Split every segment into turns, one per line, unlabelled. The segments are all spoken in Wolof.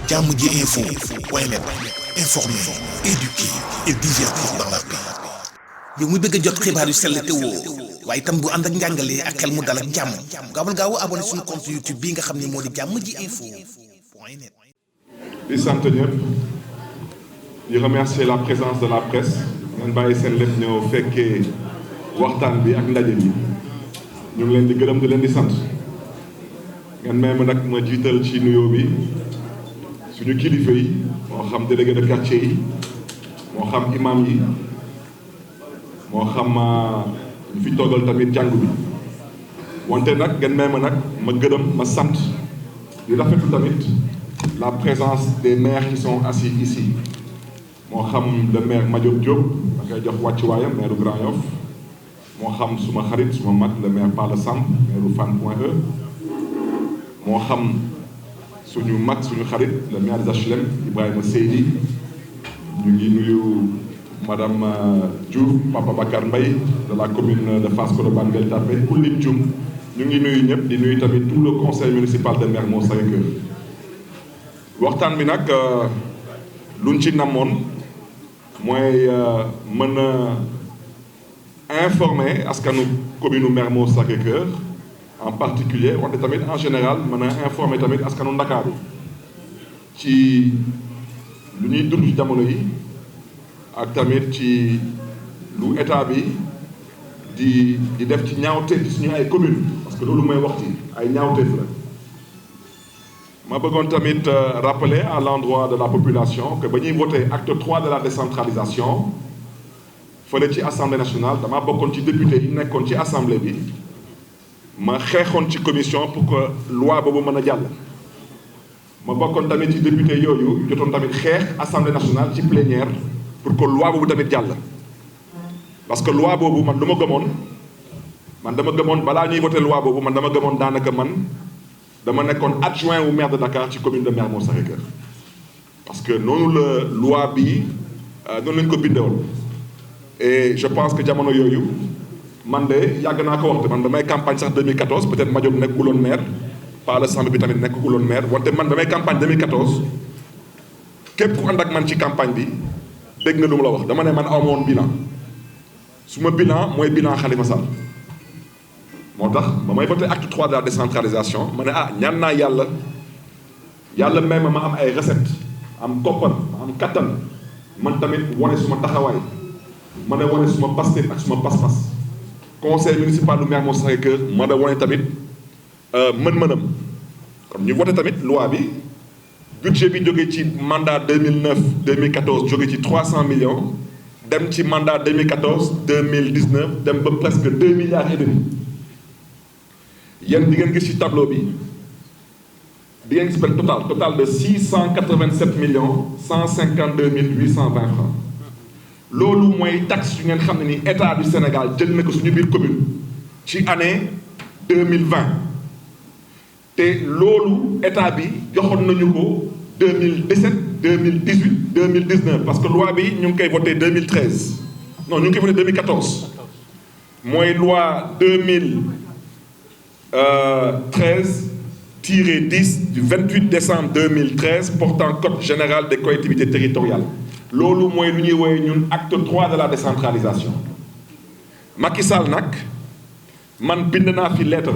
jàmm ji info point net, informer, éduquer et divertir dans la paix. yow mu bëgg a jot xibaar yu sell te woo waaye itam bu ànd ak njàngalee ak xel mu dal ak jàmm gaawal gaaw abonné suñu compte YouTube bi nga xam ne moo di jàmm ji info point net.
di sant ñëpp di remercier la présence de la presse ngeen bàyyi seen lépp ñëw fekkee waxtaan bi ak ndaje bi ñu ngi leen di gërëm di leen di sant ngeen may ma nag ma jiital ci nuyoo bi suñu kilifa yi moo xam délégué de quartier yi moo xam imam yi moo xam ñu fi toogal tamit jàng bi wante nag ngeen may ma nag ma gërëm ma sant di rafetlu tamit la présence des maires qui sont assis ici moo xam le maire Madiop Diop da koy jox wàccuwaayam maire Grand Yoff moo xam suma xarit suma mag le maire Palla Samb maire Fann Point E moo xam suñu mag suñu xarit le maire d'HLM Ibrahima Seydi ñu ngi nuyu madame Diouf Papa Bakar Mbaye de la commune de Fass Colobane Gueule Tapée ku lim jum ñu ngi nuyu ñëpp di nuyu tamit tout le conseil municipal de Mermoz Sacré-Cœur waxtaan bi nag luñ ci namoon mooy mën a informer askanu commune Mermoz Sacré-Cœur en particulier wante tamit en général mën a informer tamit askanu Ndakaaru ci lu ñuy dund ci jamono yi ak tamit ci lu état bi di def ci ñaawteef ci suñu ay commune parce que loolu mooy wax ci ay ñaawteef la ma bëggoon tamit rappeler à l'endroit de la population que ba ñuy voté acte 3 de la décentralisation fële ci assemblée nationale dama bokkoon ci député yi nekkoon ci assemblée bi ma xeexoon ci commission pour que loi boobu mën a jàll ma bokkoon tamit ci député yooyu jotoon tamit xeex assemblée nationale ci plénière pour que loi boobu tamit jàll parce que loi boobu man lu ma gëmoon man dama gëmoon balaa ñuy voté loi boobu man dama gëmoon daanaka man dama nekkoon adjoint au maire de Dakar ci commune de Mermoz Sacré-Cœur parce que noonu la loi bi noonu lañ ko bindewoon et je pense que jamono yooyu man de yàgg naa ko wax man damay campagne sax 2014 peut-être Madiop nekkuloon maire Palla Samb bi tamit nekkuloon maire wante man damay campagne 2014 képp ku ànd ak man ci campagne bi dégg nga lu mu la wax dama ne man aw ma woon bilan suma bilan mooy bilan Khalifa Sall moo tax ba may voté acte 3 de la décentralisation ma ne ñaan naa yàlla may ma am ay recette am koppar ma am kattan man tamit wane suma taxawaay ma ne wane suma Pastef ak suma pas-pas conseil municipal du Mermoz Sacré-Cœur ma ne wane tamit mën-mënam kon ñu voté tamit loi bi budget bi jóge ci mandat 2009 2014 jóge ci 300 millions dem ci mandat 2014 2019 dem ba presque 2 milliards et demi yéen di ngeen gis ci tableau bi di ngeen gis benn total de 687 millions 152 mille 820 francs loolu mooy taxe yu ngeen xam ne ni état du Sénégal jël na ko suñu biir commune ci année 2020 te loolu état bi joxoon nañu ko 2017 2018 2019 parce que loi bi ñu ngi koy voté 2013 non ñu ngi koy voté 2014 mooy loi 2013-10 du 28 décembre 2013 portant code général des collectivités territoriales loolu mooy lu ñuy woowee ñun acte 3 de la décentralisation Macky Sall nag man bind naa fi lettre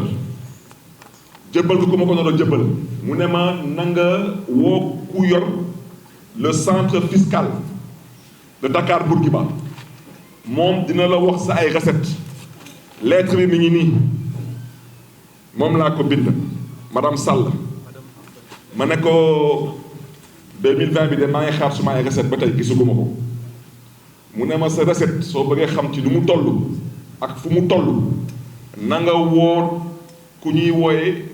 jëbbal ko ma ko noonu jëbbal mu ne ma na nga woo ku yor le centre fiscal de Dakar Bourguiba moom dina la wax sa ay recettes lettre bi mi ngi nii moom laa ko bind madame Sall ma ne ko 2020 bi de maa ngi xaar suma ay recette ba tey gisuguma ko mu ne ma sa recette soo bëggee xam ci lu mu toll ak fu mu toll na nga woo ku ñuy wooye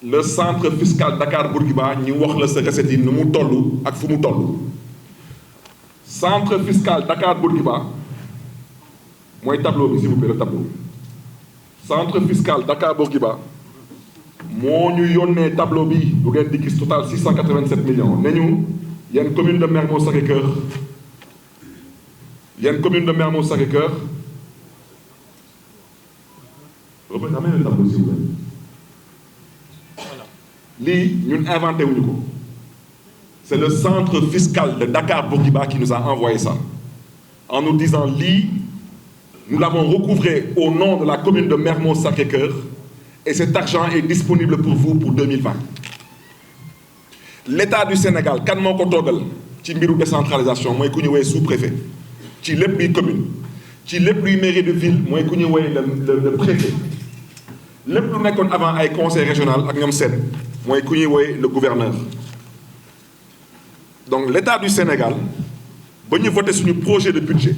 le centre fiscal Dakar Bourguiba ñu wax la sa recette yi nu mu toll ak fu mu toll centre fiscal Dakar Bourguiba mooy tableau bi s'il vous plaît le tableau centre fiscal Dakar Bourguiba moo ñu yónnee tableau bi bu ngeen di gis total 687 millions ne ñu yéen commune de Mermoz Sacré-Cœur amee na tableau s'il vous plaît lii ñun inventé wuñu ko c'est le centre fiscal de Dakar-Bourguiba qui nous a envoyé ça, en nous disant lii, nous l'avons recouvré au nom de la commune de Mermoz Sacré-Cœur et cet argent est disponible pour vous pour 2020. L'État du Sénégal kan moo ko toogal ci mbiru décentralisation mooy ku ñu woowee sous-préfet ci lépp luy commune ci lépp luy mairie de ville mooy ku ñu woowee le préfet lépp lu nekkoon avant ay conseil régional ak ñoom seen mooy ku ñuy woowee le gouverneur. Donc l'État du Sénégal ba ñu voté suñu projet de budget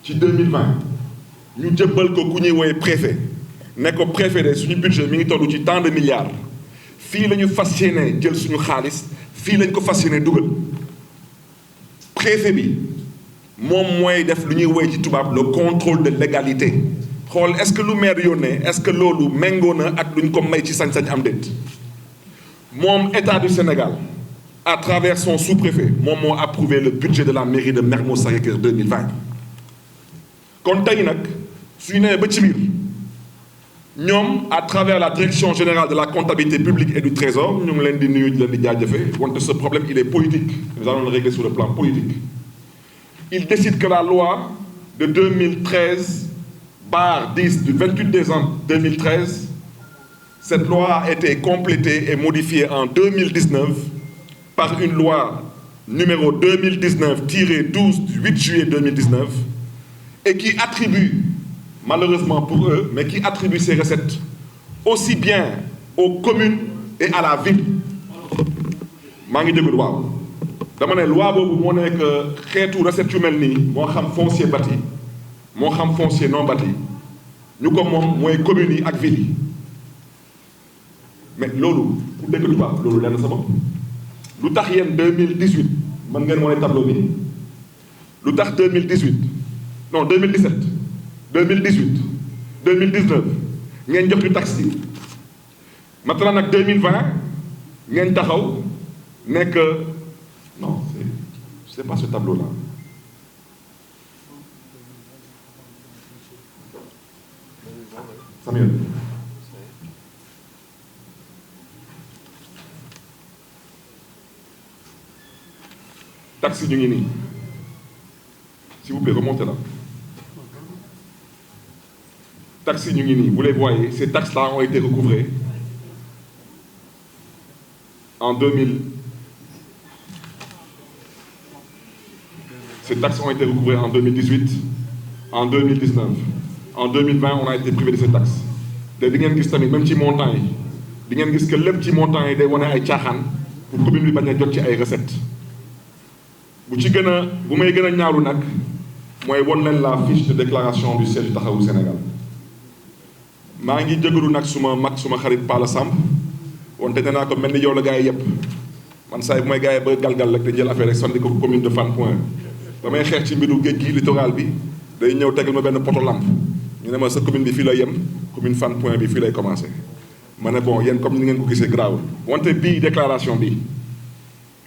ci 2020 ñu jëbbal ko ku ñuy woowee préfet ne ko préfet de suñu budget mi ngi toll ci tant de milliards fii la ñu fas yéene jël suñu xaalis fii lañ ko fas yéene dugal préfet bi moom mooy def lu ñuy woowee ci tubaab le contrôle de légalité xool est-ce que lu maire yónnee est-ce que loolu méngoo na ak luñ ko may ci sañ-sañ am déet moom État du Sénégal à travers son sous-préfet moom moo approuvé le budget de la mairie de Mermoz Sacré-Cœur 2020 kon tey nag suñu nee ba ci biir ñoom à travers la direction générale de la comptabilité publique et du trésor ñu ngi leen di nuyu di leen di jaajëfe wante ce problème il est politique nous allons le régler sur le plan politique il décide que la loi de 2013/10 du 28 décembre 2013 cette loi a été complétée et modifiée en 2019 par une loi numéro 2019-12 du 8 juillet 2019 et qui attribue malheureusement pour eux, mais qui attribue ces recettes aussi bien aux communes et à la ville. maa ngi déglu waaw dama ne loi boobu moo nekk xeetu recette yu mel nii moo xam foncier bâti moo xam foncier non bâti ñu ko moom mooy communes yi ak villes yi mais loolu pour dégg tubaab loolu lenn sa bopp lu tax yéen 2018 mën ngeen wane tableau bi lu tax 2018 non 2017 2018 2019 ngeen jox ñu taxe yi maintenant nag 2020 ngeen taxaw nekk non c'est pas ce tableau là Samuel taxe yi ñu ngi nii s'il vous plaît remontez là. Taxes ñu ngi nii vous les voyez ces taxes-là ont été recouvrées en 2000. Ces taxes ont été recouvrées en 2018 en 2019 en 2020 on a été privé de ces taxes te di ngeen gis tamit même ci montant yi di ngeen gis que lépp ci montant yi day wane ay caaxaan pour commune bi bañ a jot ci ay recettes bu may gën a ñaaru nag mooy won leen la fiche de déclaration du siège Taxawu Sénégal. maa ngi jégalu nag suma mag suma xarit Pala Samb wante nee naa ko mel ni yow la gars yi yëpp man saa yi bu may gars yi ba galgal rek dañu jël affaire rek sandi ko commune de Fann Point ba may xeex ci mbiru géej gi littoral bi day ñëw tegal ma benn poto lampe ñu ne ma sa commune bi fii lay yem commune Fann Point bi fii lay commencé ma ne bon yéen comme ni ngeen ko gisee garaawul wante bii déclaration bi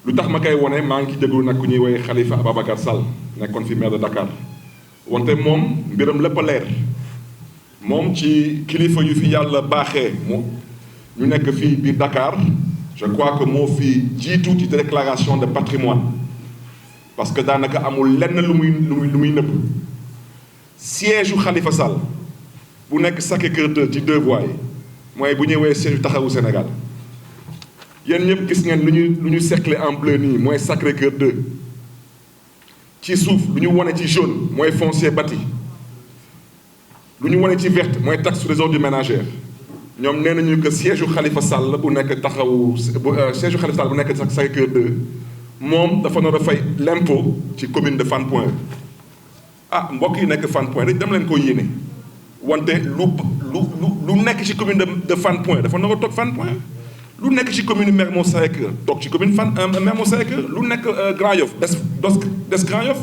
lu tax ma koy wone maa ngi jégalu nag ku ñuy woowee Khalifa Ababacar Sall nekkoon fi maire de Dakar wante moom mbiram lépp a leer moom ci kilifa yu fi yàlla baaxee mu ñu nekk fii biir Dakar je crois que moo fi jiitu ci déclaration de patrimoine parce que daanaka amul lenn lu muy nëbb siège u Khalifa Sall bu nekk Sacré-Cœur 2 ci 2 voies yi mooy bu ñuy woowee siège Taxawu Sénégal yéen ñëpp gis ngeen lu ñu cerclé en bleu nii mooy Sacré-Cœur 2 ci suuf lu ñu wone ci jaune mooy foncier bâti lu ñu wane ci verte mooy taxe sur les ordures ménagères ñoom nee nañu que siège u Khalifa Sall bu nekk Taxawu siège u Khalifa Sall bu nekk Sacré-Cœur 2 moom dafa nar a fay l'impôt ci commune de Fann Point ah mbokk yi nekk Fann Point rek dem leen ko yéene wante lu nekk ci commune de Fann Point dafa nar a toog Fann Point lu nekk ci commune Mermoz Sacré-Cœur toog ci commune Mermoz Sacré-Cœur lu nekk Grand Yoff des Grand Yoff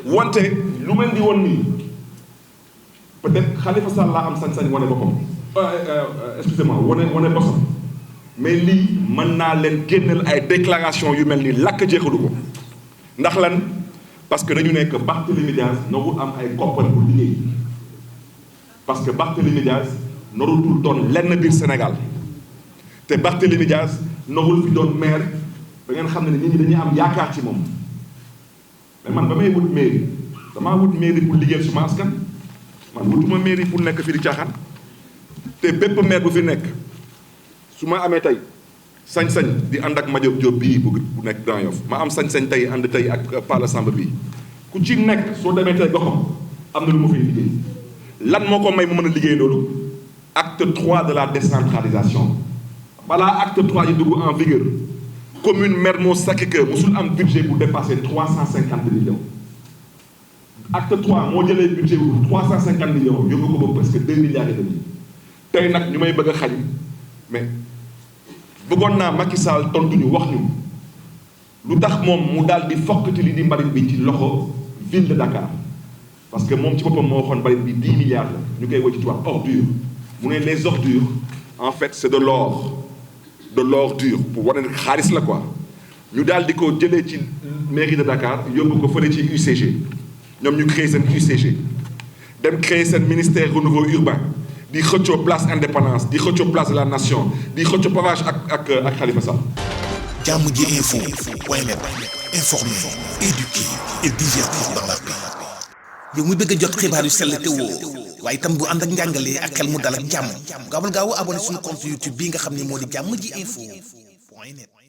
wante lu mel di woon nii peut-être Khalifa Sall laa am sañ-sañ wane boppam excusez-moi wane bosam mais lii mën naa leen génneel ay déclaration yu mel ni lakk jeexalu ko ndax lan parce que dañu nekk Barthélémy Dias narul am ay koppar pour liggéey parce que Barthélémy Dias narul doon lenn biir Sénégal te Barthélémy Dias narul fi doon maire da ngeen xam ne nit ñi dañuy am yaakaar ci moom mais man ba may wut mairie damaa wut mairie pour liggéeyal suma askan man wutuma mairie pour nekk fii di caaxaan te bépp maire bu fi nekk su ma amee tey sañ-sañ di ànd ak Madiop Diop bii bu nekk Grand Yoff ma am sañ-sañ tey ànd tey ak Pala Samba bii ku ci nekk soo demee tey goxam am na lu ma fay liggéey lan moo ko may mu mën a liggéey loolu acte 3 de la décentralisation balaa acte 3 yi dugg en vigueur commune Mermoz Sacré-Cœur musul am budget bu dépasser 350 millions acte 3 moo jëlee budget bu 350 millions yóbbu ko ba presque 2 milliards et demi tey nag ñu may bëgg a xañ mais bëggoon naa Macky Sall tontu ñu wax ñu lu tax moom mu daal di fokkati li di mbalit bi ci loxo ville de Dakar parce que moom ci boppam moo waxoon mbalit bi 10 milliards la ñu koy woo ci tubaab ordure mu ne les ordures en fait c'est de l'or pour wane ne xaalis la quoi ñu daal di ko jëlee ci mairie de Dakar yóbbu ko fële ci UCG ñoom ñu créé seen UCG dem créé seen ministère renouveau urbain di xëccoo place indépendance di xëccoo place de la nation di xëccoo pavage ak Khalifa Sall.
Jàmm ji info point net informer, éduquer et divertir dans la paix. yow muy bëgg a jot xibaar yu sell te woo waaye itam bu ànd ak njàngalee ak xel mu dal ak jàmm gaawal gaaw abonné suñu compte YouTube bii nga xam ne moo di Jàmm ji info point net.